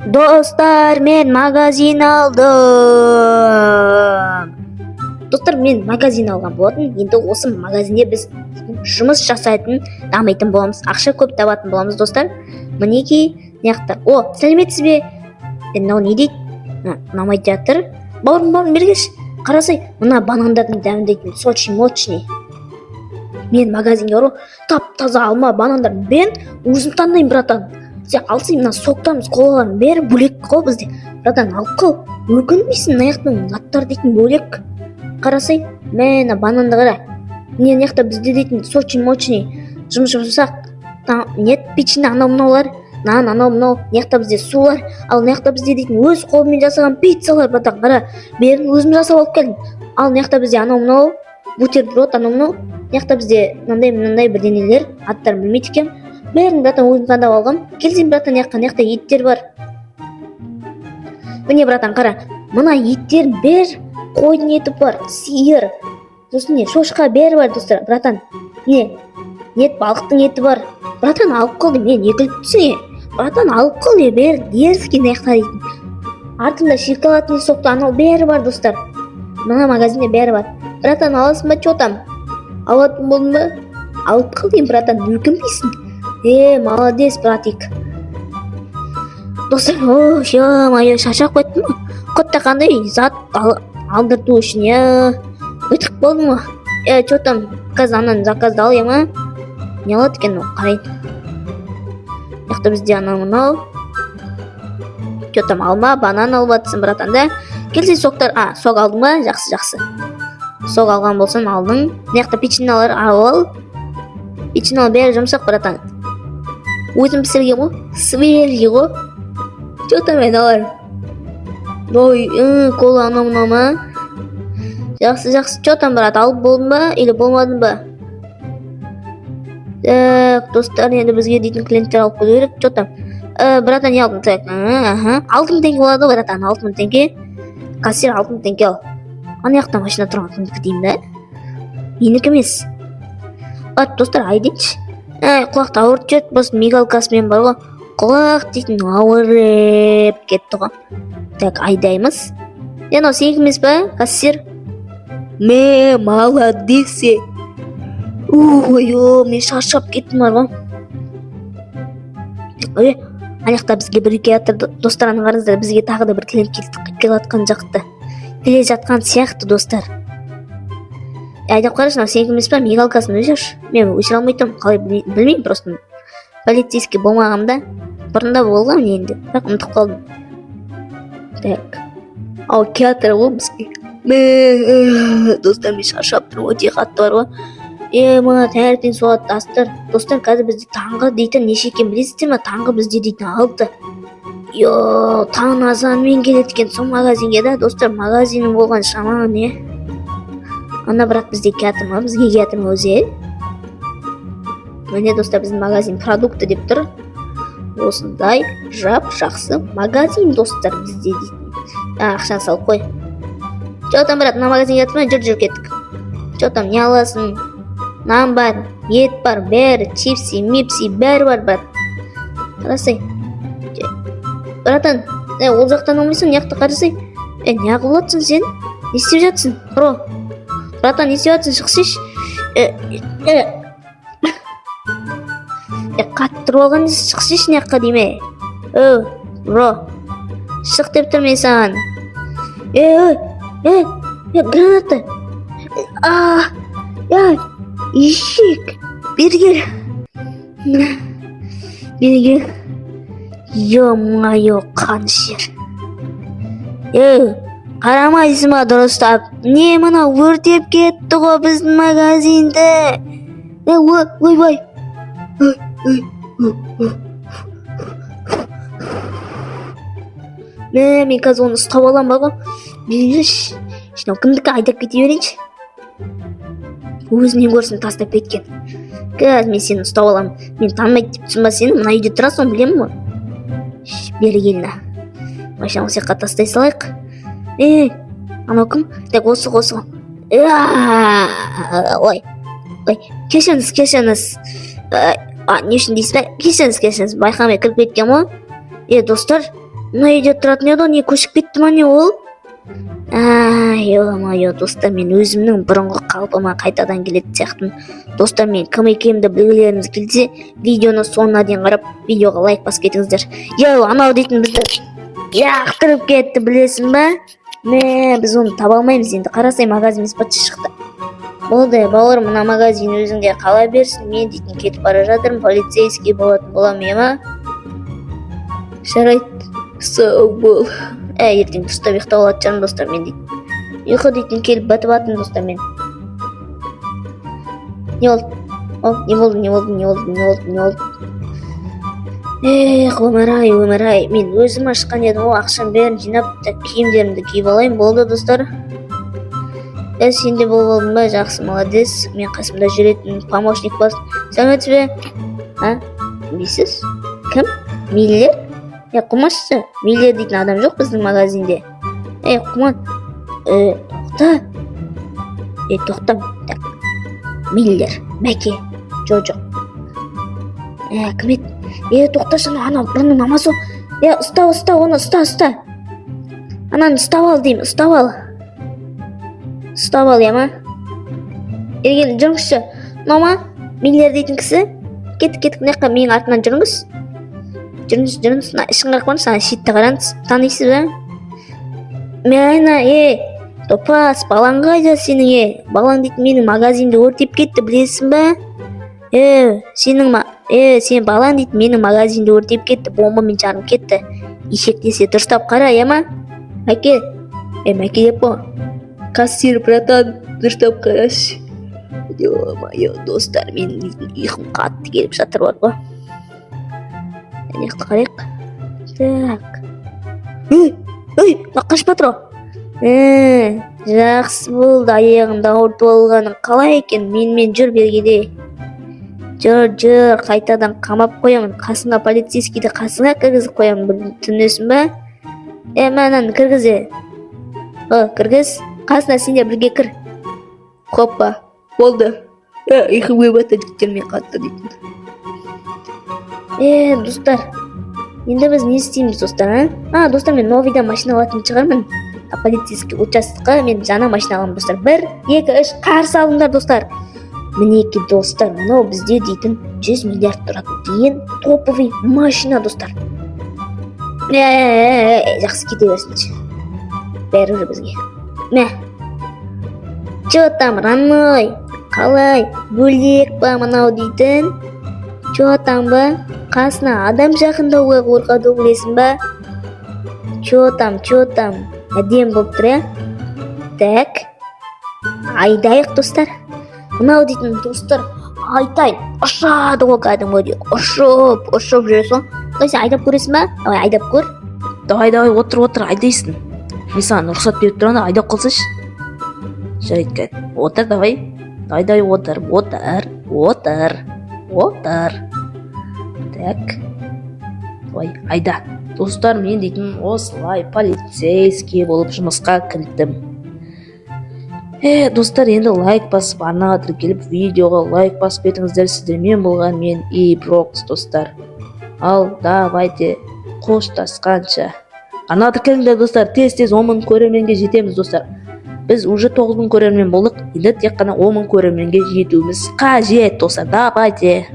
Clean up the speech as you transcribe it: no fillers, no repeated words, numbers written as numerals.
Достар, мен магазин алдым. Достар, мен магазин алған болатын. Енді осы магазинде біз жұмыс жасайтын, дамитын боламыз, ақша көп табатын боламыз, достар. Мінекей, мына жақта. О, сәлеметсіз бе? Е, мынау не дейді? Ұнамай жатыр. Бауырым, бауырым, бері келші. Қарасай, мына банандардың дәмі дейтін сочный, мощный. Мен магазинге барып, тап таза алма, банандардың бәрін өзім таңдаймын, братан. Сен алсай, мына соктарымыз, колалардың бәрі бөлек қой бізде. Братан, алып қал, өкінбейсің. Мына жақтың заттары дейтін бөлек. Қарасай, мә, мына бананды қара. Міне, мына жақта бізде дейтін сочный, мощный, жұмыс жұмсақ нет, печенье, анау мынаулар, нан, анау мынау. Мына жақта бізде сулар, ал мына жақта бізде дейтін өз қолыммен жасаған пиццалар. Братан, қара, бәрін өзім жасап алып келдім. Ал мына жақта бізде анау мынау бутерброд, анау мынау. Мына жақта бізде мынандай, мынандай бірдеңелер, аттарын білмейді екенмін. Бәрін, братан, өзім таңдап алғанмын. Келсең, братан, мына жаққа. Мына жақта еттер бар. Міне, братан, қара, мына еттердің бәрі: қойдың еті бар, сиыр, сосын не, шошқа, бәрі бар, достар. Братан, не нет, балықтың еті бар. Братан, алып қал деймін. Не күліп тұрсың, е? Братан, алып қал, не, бәрі дерзкий. Мына жақта дейтін артында шоколадный сокты, анау, бәрі бар, достар. Мына магазинде бәрі бар. Братан, аласың ба? Че там, алатын болдың ба? Алып қал деймін, братан, өкінбейсің. Е, молодец, братик. Достар, о, ё-моё, шаршап кеттім ғой. Құтты қандай зат алдырту үшін, иә, өтіп болдым ғой. Е, че там, қазір ананы заказды ал, ма? Не алады екен ол, қарайын. Мына жақта бізде анау мынау. Че там, алма, банан алып жатырсың, братан, да? Келсе, соктар. А, сок алдың ба? Жақсы, жақсы. Сок алған болсаң, алдың. Мына жақта печеньелар алып ал. Печеньелар бәрі жұмсақ, братан, өзім пісірген ғой, свежий ғой. Че там, аналар? Ой, кола, анау мынау ма? Жақсы, жақсы. Че там, брат, алып болдың ба или болмадың ба? Так, достар, енді бізге дейтін клиенттер алып келу керек. Че там, братан, не алдың? Так, аха, 6000 теңге болады ғой, братан, 6000 теңге. Кассир, 6000 теңге ал. Ана жақта машина тұрған кімдікі деймін да? Менікі емес. Бар, достар, айдайыншы. Әй, құлақты ауыртып жіберді просто мигалкасымен бар ғой. Құлақ дейтін ауырып кетті ғой. Так, айдаймыз. Е, мынау сенікі емес па, кассир? Мә, молодец. Е, ой, о, мен шаршап кеттім бар ғой. Е, ана жақта бізге біреу келе жатыр. Достар, ана қараңыздар, бізге тағы да бір клиент келіп жатқан жақта, келе жатқан сияқты, достар. Е, айдап қарашы, мынау сенікі емес па? Мигалкасын өшірші. Мен өшіре алмай тұрмын. Қалай, білмеймін, просто полицейский болмағанмын да. Бұрында болғанмын енді, бірақ ұмытып қалдым. Так, ал келатыр ғой бізге. Мә, достар, мен шаршап тұрмын өте қатты бар ғой. Е, мына таңертең соғады астар. Достар, қазір бізде таңғы дейтін неше екенін білесіздер ма? Таңғы бізде дейтін 6. Йо, таң азанымен келеді екен сол магазинге да, достар. Магазинің болған шамалы не. Ана брат бізде келатыр ма? Бізге келатыр ма өзі? Міне, достар, біздің магазин «Продукты» деп тұр. Осындай жап жақсы магазин, достар, бізде дейтін. А, ақшаны салып қой. Че там, брат, мына магазинге жатыр ма? Жүр, жүр, кеттік. Че там, не аласың? Нан бар, ет бар, бәрі, чипси мипси, бәрі бар, брат. Қарасай, братан. Е, ол жақтан алмайсың, мына жақта. Қарасай. Е, не қылып жатсың сен? Не істеп жатсың, бро? Братан, не істеп жатсың? Шықсайшы. Е, е, е, қатты тұрып алған несі? Шықсайшы мына жаққа деймін. Е, бро, шық деп тұрмын мен саған. Е, е, е, граната! А, е, ешек, бері кел, бері кел. Ё-моё, қанішер! Е, қарамайсың ба дұрыстап? Не, мынау өртеп кетті ғой біздің магазинді. Е, ойбай! Ой, ой, ой, ой. Мә, мен қазір оны ұстап аламын бар ғой. Бері келші. Мынау кімдікі? Айдап кете берейінші, өзінен көрсін тастап кеткен. Қазір мен сені ұстап аламын. Мен танымайды деп тұрсың ба сені? Мына үйде тұрасың ғой, білемін ғой. Бері кел. Мына машинаны осы жаққа тастай салайық. Е, анау кім? Так, осы ғой, осы ғой. Ой, ой, кешіріңіз, кешіріңіз. А, не үшін дейсіз ба? Кешіріңіз, кешіріңіз, байқамай кіріп кеткен ғой. Е, достар. Мына үйде тұратын еді ғой, не, көшіп кетті ма, не ол? Ай, ё-моё, достар, мен өзімнің бұрынғы қалпыма қайтадан келетін сияқтымын. Достар, мен кім екенімді білгілеріңіз келсе, видеоны соңына дейін қарап, видеоға лайк басып кетіңіздер. Йоу, анау дейтін бізді лақтырып кетті, білесің ба? Мә, біз оны таба алмаймыз енді. Қарасай, магазин емес па, шықты. Болды, бауырым, мына магазин өзіңде қала берсін. Мен дейтін кетіп бара жатырмын, полицейский болатын боламын, иә ма? Жарайды, сау бол. Ә, ертең дұрыстап ұйықтап алатын шығармын, достар. Мен дейтін ұйқы дейтін келіп батып жатырмын, достар. Мен не болды? О, не болды, не болды, не болды, не болды, не болды? Эх, өмір ай, өмір ай! Мен өзім ашқан едім ғой. Ақшаның бәрін жинап, так, киімдерімді киіп алайын. Болды, достар. Е, сен де болып алдың ба? Жақсы, молодец. Мен қасымда жүретін помощник болсын. Сәлеметсіз бе? А, білмейсіз кім? Миллер? Е, қумашшы, Миллер дейтін адам жоқ біздің магазинде. Ей, қуман, е, тоқта, е, тоқта. Так, Миллер, Мәке, жоқ, жоқ. Е, кім еді? Е, тоқташы, анау, анау ұрының мамасы ғой. Е, ұста, ұста оны, ұста, ұста ананы, ұстап ал деймін, ұстап ал, ұстап ал, иә ма? Ергел, жүріңізші. Мынау ма Миллер дейтін кісі? Кеттік, кеттік, мына жаққа, менің артымнан жүріңіз, жүріңіз, жүріңіз. Мына ішін қарап қойыңызшы, ана шетті қараңыз. Танисыз ба мені? Е, топас, балаң қайда сенің? Е, балаң дейтін менің магазинді өртеп кетті, білесің ба? Е, сенің ма? Е, сен балаң дейтін менің магазинді өртеп кетті, бомбамен жарып кетті. Ешек десе, дұрыстап қара, иә ма, Мәке? Е, Мәке деп қой. Кассир, братан, дұрыстап қарашы. Ё-моё, достар, менің дейтін ұйқым қатты келіп жатыр бар ғой. Мына жақты қарайық. Так, ей, ей, мына қашып жатыр ғой. Е, жақсы болды, аяғымды ауыртып алғаның қалай екен? Менімен жүр, бергеде, жүр, жүр. Қайтадан қамап қоямын қасыңа, полицейскийді қасыңа кіргізіп қоямын, түсінесің ба? Е, мә, ананы кіргізе. О, кіргіз қасына, сендер бірге кір. Хоппа, болды. Е, ұйқым келіп жатыр, жігіттер, мен қатты дейтін. Е, достар, енді біз не істейміз, достар? А, достар, мен новыйдан машина алатын шығармын. А, полицейский участокқа мен жаңа машина аламын, достар. Бір, екі, үш, қарсы алыңдар, достар! Мінекей, достар, мынау бізде дейтін 100 миллиард тұратын ең топовый машина, достар. Е, жақсы, кете берсінші, бәрібір бізге. Мә, че там, родной, қалай, бөлек па мынау дейтін? Че там ба? Қасына адам жақындауға қорқады, білесің ба? Че там, че там, әдемі болып тұр, иә? Так, айдайық, достар. Мынау дейтін, достар, айтайын, ұшады ғой, кәдімгідей ұшып ұшып жүресің ғой. Құдай, сен айдап көресің ба? Давай, айдап көр. Давай, давай, отыр, отыр, айдайсың. Мен саған рұқсат беріп тұрғанда айдап қалсайшы. Жарайды, кәне, отыр, давай, давай, давай, отыр, отыр, отыр, отыр. Так, давай, айда. Достар, мен дейтін осылай полицейский болып жұмысқа кірдім. Е, достар, енді лайк басып, арнаға тіркеліп, видеоға лайк басып кетіңіздер. Сіздермен болған мен, Иброкс, достар. Ал давайте, қоштасқанша. Арнаға тіркеліңдер, достар, тез, тез 10 000 көрерменге жетеміз, достар. Біз уже 9000 көрермен болдық, енді тек қана 10 000 көрерменге жетуіміз қажет, достар. Давайте.